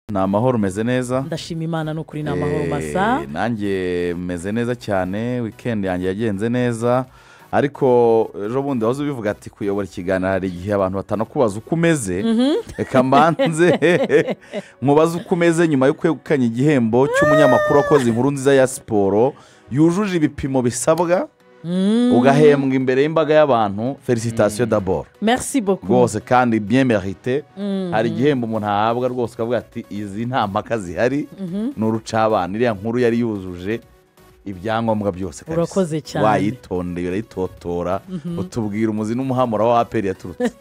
Ni amahoro, umeze neza? Ndashima Imana, ni ukuri ni amahoro masa. Nanjye meze neza cyane, weekend yanjye yagenze neza. Ariko ejo bundi wahoze ubivuga ati kuyobora ikiganiro hari igihe abantu batanakubaza uko umeze. Reka mbanze nkubaze uko umeze nyuma yo kwegukanya igihembo cy'umunyamakuru wakoze inkuru nziza ya siporo yujuje ibipimo bisabwa, ugahembwa imbere y'imbaga y'abantu. Félicitations d'abord. Merci beaucoup. Rwose kandi bien mérité. Hari igihembo umuntu ahabwa rwose ukavuga ati izi nta mpaka zihari, ni urucabana, iriya nkuru yari yujuje ibyangombwa byose kabisa. Urakoze cyane. Wayitondeye, urayitotora, utubwira umuzi n'umuhamuro wa APR yaturutse.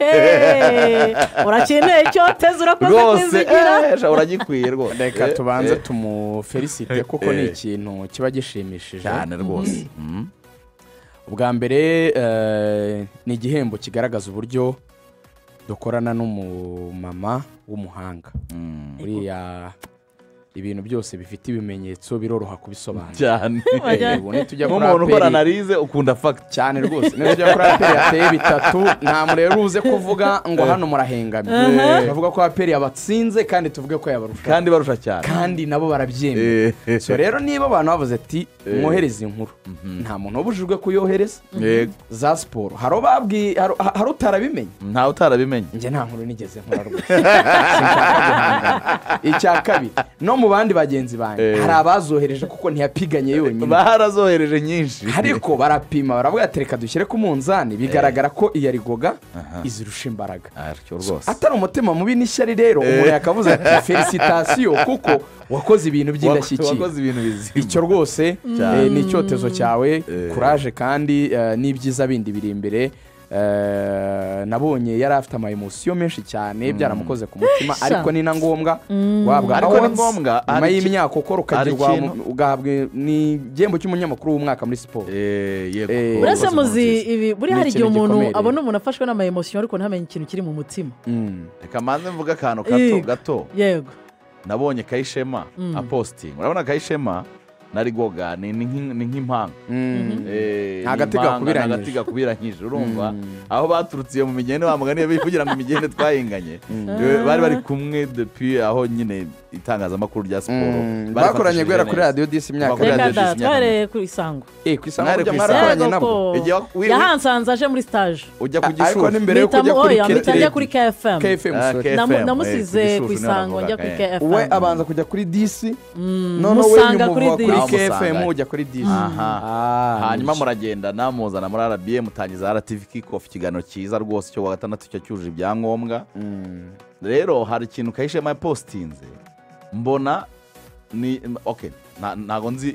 Urakeneye icyoteza, urakoze rwose kwizigira. Sha, uragikwiye rwose. Reka tubanze tumufelicite kuko ni ikintu kiba gishimishije cyane rwose. Ubwa mbere ni igihembo kigaragaza uburyo dukorana n'umumama w'umuhanga. Buriya ibintu byose bifite ibimenyetso biroroha kubisobanura. Cyane. Ubu nitujya kuri Nk'umuntu ukora APR analyse, ukunda fact. Cyane rwose. Nitujya kuri APR yateye bitatu, nta muntu rero uze kuvuga ngo hano murahengamye. Turavuga ko APR yabatsinze kandi tuvuge ko yabarusha. Kandi barusha cyane. Kandi nabo barabyemera. So rero niba abantu bavuze ati mwohereze inkuru, nta muntu wabujijwe kuyohereza za siporo. Hari ubabwiye, hari utarabimenye? Ntawe utarabimenye. Njye nta nkuru nigeze nkora rwose, sinshaka guhangana. Icya kabiri, no mu bandi bagenzi banjye hari abazohereje kuko ntiyapiganye yonyine. Barazohereje nyinshi. Ariko barapima, baravuga ati reka dushyire ku munzani, bigaragara ko iya Rigoga izirusha imbaraga. Atyo rwose. Atari umutima mubi n'ishyari rero, umuntu yakavuze ati félicitations kuko wakoze ibintu by'indashyikirwa. Wakoze ibintu bizima. Icyo rwose Cyane. ni icyotezo cyawe. Kuraje kandi n'ibyiza bindi biri imbere. Nabonye yari afite ama émotions menshi cyane, byaramukoze ku mutima. Ariko ni na ngombwa guhabwa Ariko ni awards ngombwa, nyuma hari y'imyaka ukora, ukagirwa hari ikintu- ugahabwa n'igihembo cy'umunyamakuru w'umwaka muri siporo. Yego. Uretse Wakoze muzi inkuru nziza. ibi, buriya Ni hari igihe ikintu umuntu gikomeye rero. abona umuntu afashwe n'ama émotions ariko ntamenye ikintu kiri mu mutima. Reka mbanze mvuge akantu gato. Gato. Yego. Nabonye Kayishema apostinga. Urabona Kayishema na Rigoga ni nk'impanga. Ni Ni agati impanga, gakubiranyije. ni agati gakubiranyije. Urumva aho baturutse iyo mu migende, wa mugani kugira ngo imigende twayinganye. Bari bari kumwe depuis aho nyine itangazamakuru rya siporo Bakoranye guhera kuri neza. Radiyo Dix imyaka Kuri Reka Radiyo da, Dix imyaka twahereye ku Isango. Ku Isango Mwari burya ku Isango. mwarakoranye Yego nabwo? ko Igihe yahansanze aje muri stage. Ujya ku Ariko Gishushu. ni mbere yo kujya kuri Oya, mpita njya kuri KFM. KFM, Ah, sorry. KFM, Namusize ku ku Gishushu niho Isango, njya kuri navugaga, KFM. We abanza kujya kuri Dix, noneho we Musanga nyuma kuri uva kuri Dix. KFM Aho ujya kuri Dix. Aha. Ah, Hanyuma nibyo. muragendana, muzana muri RBA, mutangiza RTV Kickoff, ikiganiro cyiza rwose cyo kuwa gatandatu cyo cyujuje ibyangombwa. Rero hari ikintu Kayishema yapostinze mbona ni okay, ntago nzi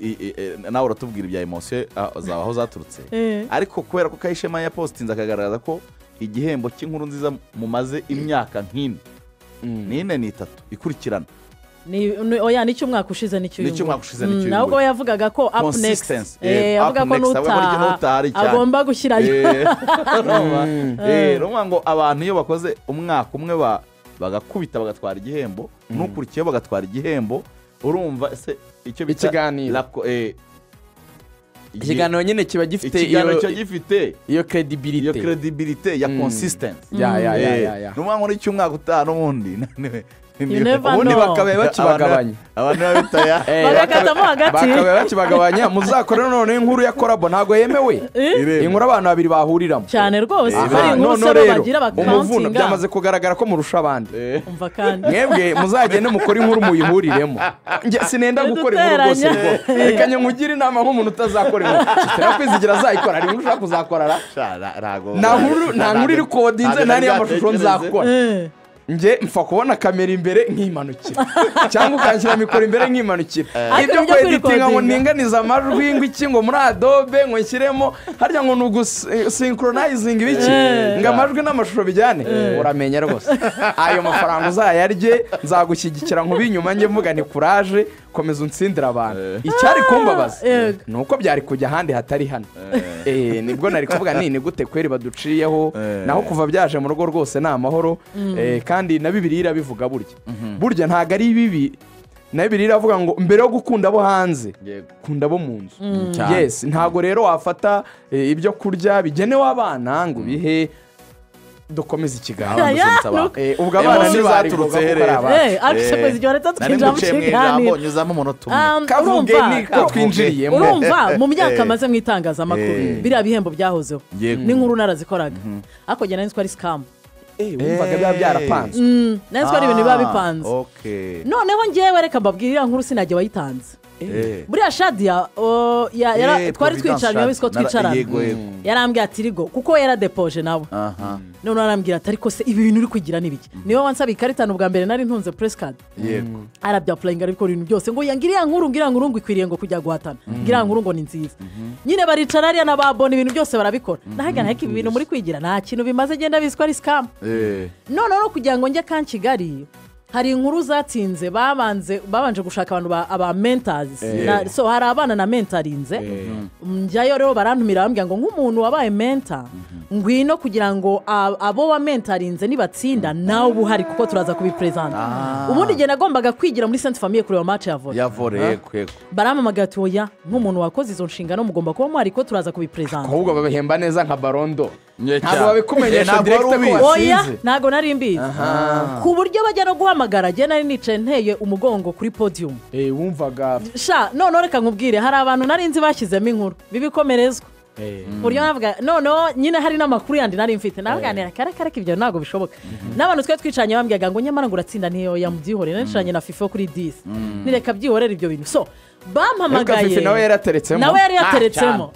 nawe uratubwira ibya émotions zawe aho zaturutse. Ariko kubera ko Kayishema yapostinze akagaragaza ko igihembo cy'inkuru nziza mumaze imyaka nk'ine, n'ine, ni itatu ikurikirana. Oya, nicyo umwaka ushize, nicyo uyu Nicyo nguyu. umwaka ushize, nicyo uyu Ahubwo nguyu. we yavugaga ko up next Consistency. Avuga Up ko next, avuga ko n'utaha ari cyane. agomba gushyirayo. Urumva? Urumva ngo abantu iyo bakoze umwaka umwe bagakubita bagatwara igihembo, n'ukurikiyeho bagatwara igihembo, urumva ese icyo bita Ikiganiro. Ikiganiro nyine kiba gifite ikiganiro iyo cyo gifite iyo iyo credibility. Credibility ya consistency. Ya ya ya Ni ukuvuga ngo n'icyumwaka utaha n'ubundi You never Ubundi know. bakabaye bakibagabanya. Abantu babitaya. Bagakatamo hagati. Bakabaye bakibagabanya. Muzakore noneho inkuru ya collabo ntabwo yemewe, inkuru abantu babiri bahuriramo. Cyane rwose. Aha, Hari inkuru noneho se rero bagira umuvuno bakacountinga. byamaze kugaragara ko murusha abandi. Umva kandi. Mwebwe muzagende mukore inkuru muyihuriremo. Njye sinenda gukora inkuru rwose. Duteranya. Rwose reka njye nkugire inama nk'umuntu utazakora inkuru, kitera kwizigira azayikora. Hari inkuru ushaka kuzakora ra? Nta nkuru iri kodinze, nta n'iy'amashusho nzakora. Njye mpfa kubona kamera imbere nkimanukira, cyangwa ukanshyira mikoro imbere nkimanukira. Ariko Ibyo ibyo kweditinga ngo kurikodinga. ninganize amajwi, ngo iki, ngo muri Adobe ngo nshyiremo harya ngo ni ugusynchronizinga ibiki, ngo amajwi n'amashusho bijyane, uramenya rwose ayo mafaranga uzayarye. Nzagushyigikira nkubi inyuma, njye mvuga ni kuraje, komeza unsindire abantu. Icyari kumbabaza ni uko byari kujya ahandi hatari hano. Nibwo nari kuvuga ni gute kweri baduciyeho. Naho kuva byaje mu rugo rwose ni amahoro. Kandi na Bibiliya irabivuga burya. Burya ntabwo ari bibi, na Bibiliya iravuga ngo mbere yo gukunda abo hanze, kunda abo mu nzu. Cyane. Yes, ntabwo rero wafata ibyo kurya bigenewe abana ngo ubihe Dukomeze ikiganiro. Ubwo abana ntibaturutse here. Kavuge niko twinjiriyemo. Urumva mu myaka maze mu itangazamakuru biriya bihembo byahozeho n'inkuru narazikoraga, ariko njye nari nzi ko ari scam. Wumvaga biba byarapanzwe. Nari nzi ko ari ibintu biba bipanze. Noneho ngewe reka mbabwire, iriya nkuru sinajye wayitanze. Buriya Shadia twari twicaranye, urabizi ko twicarana, yarambwiye ati Rigo, kuko yaradepoje nawe. None arambwira ati ariko se ibi bintu uri kugira ni biki? Niwe wansaba ikarita ubwa mbere nari ntunze press card. Arabya applying ariko ibintu byose ngo yangiriya nkuru ngira nkuru ngo ikwiriye ngo kujya guhatana, ngira nkuru ngo ni nziza. Nyine baricara ariya n'ababona ibintu byose barabikora. Nahagana ariko ibi bintu muri kwigira nta kintu bimaze, genda biziko ari scam. None no kugira ngo njye kan Kigali hari inkuru zatsinze, babanje gushaka abantu aba mentors. So hari abana na mentorinze, njyayo rero barantumira bambwira ngo nk'umuntu wabaye mentor ngwino kugira ngo abo wa mentorinze nibatsinda nawe ubu hari kuko turaza kubipresenta. Ubundi njye nagombaga kwigira muri Sainte Famille kureba match ya volley. Ya volley yego. Baramamagaye ati oya nk'umuntu wakoze izo nshingano mugomba kuba muhari ko turaza kubipresenta. Ahubwo babihemba neza nka Barondo. Ntabwo babikumenyesha direct ko watsinze. Oya ntago nari mbizi. Ku buryo bajya no guhamagara njye nari nicaye nteye umugongo kuri podium. Wumvaga sha none reka nkubwire hari abantu nari nzi bashyizemo inkuru bibikomerezwa. Buryo navuga noneho nyine hari n'amakuru yandi nari mfite nabaganira kare ibyo ntago bishoboka. N'abantu twe twicanye bambwiyaga ngo nyamara ngo uratsinda ntiyo yamubyihorera, nicaranye na FIFA kuri 10 nireka byihorera ibyo bintu. So bampamagaye nawe yarateretsemo, nawe yari yateretsemo.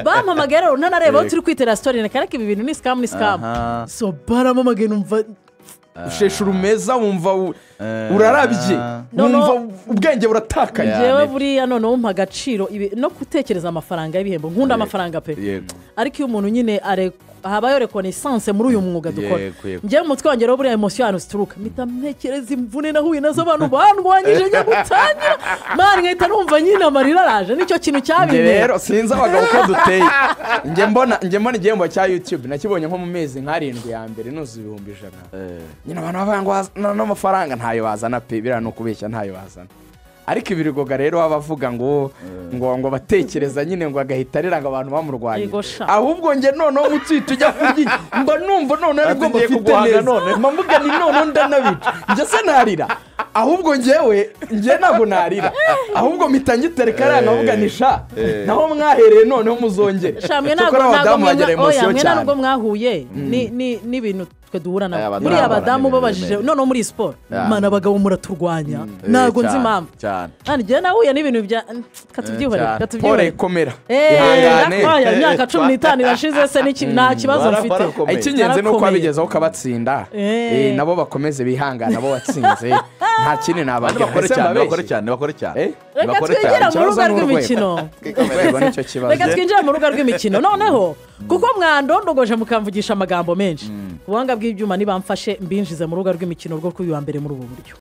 Bampamagaye rero ntanareba aho turi kwitera story na kareka ibi bintu ni scam, ni scam. So baramamagaye numva ushesha urumeza, wumva urarabye, wumva ubwenge buratakaye. Njyewe buriya noneho mpa agaciro no gutekereza amafaranga y'ibihembo, nkunda amafaranga pe, ariko iyo umuntu nyine habayo reconnaissance muri uyu mwuga dukora, njyewe umutwe wanjye rero buriya emotion hano zituruka mpita ntekereza imvune nahuye nazo abantu bandwanyije njya gutangira mani nkahita numva nyine amarira araje, nicyo kintu cyabinteye. Rero sinzi abagabo uko duteye, njye mbona igihembo cya YouTube nakibonye nko mu mezi nk'arindwi ya mbere nuzuye 100,000. Nyine abantu bavuga ngo n'amafaranga ntayo bazana pe, biriya ni ukubeshya ntayo bazana. Ariko ibirigoga rero abavuga ngo ngo batekereza nyine ngo agahita arira ngo abantu bamurwanye. Ahubwo nge noneho mutwite ujya kurya mba numva none aribwo mbafite neza, mba mvuga ni noneho ndanabica njye se narira. Ahubwo ngewe nge ntabwo narira, ahubwo mpita ngitereka ariya nkavuga ni sha naho mwahereye noneho muzongere. Mwe ntabwo mwahuye n'ibintu twe duhura nabo muri abadamu babajije noneho muri siporo mana abagabo muraturwanya ntabwo nzi impamvu. Kandi njye nahuye n'ibintu bya katubyihorera Pole komera ihangane. Imyaka 15 irashize se nta kibazo mfite. Icy'ingenzi ni uko wabigezeho ukabatsinda, nabo bakomeze bihangana nabo watsinze nta kindi nababwira. Bakore cyane bakore cyane. Reka twinjire mu rubuga rw'imikino. Reka twinjire mu rubuga rw'imikino noneho kuko mwandondogoje mukamvugisha amagambo menshi. Ubuhanga bw'ibyuma nibamfashe mbinjize mu rubuga rw'imikino rwo kuri uyu wa mbere muri ubu buryo.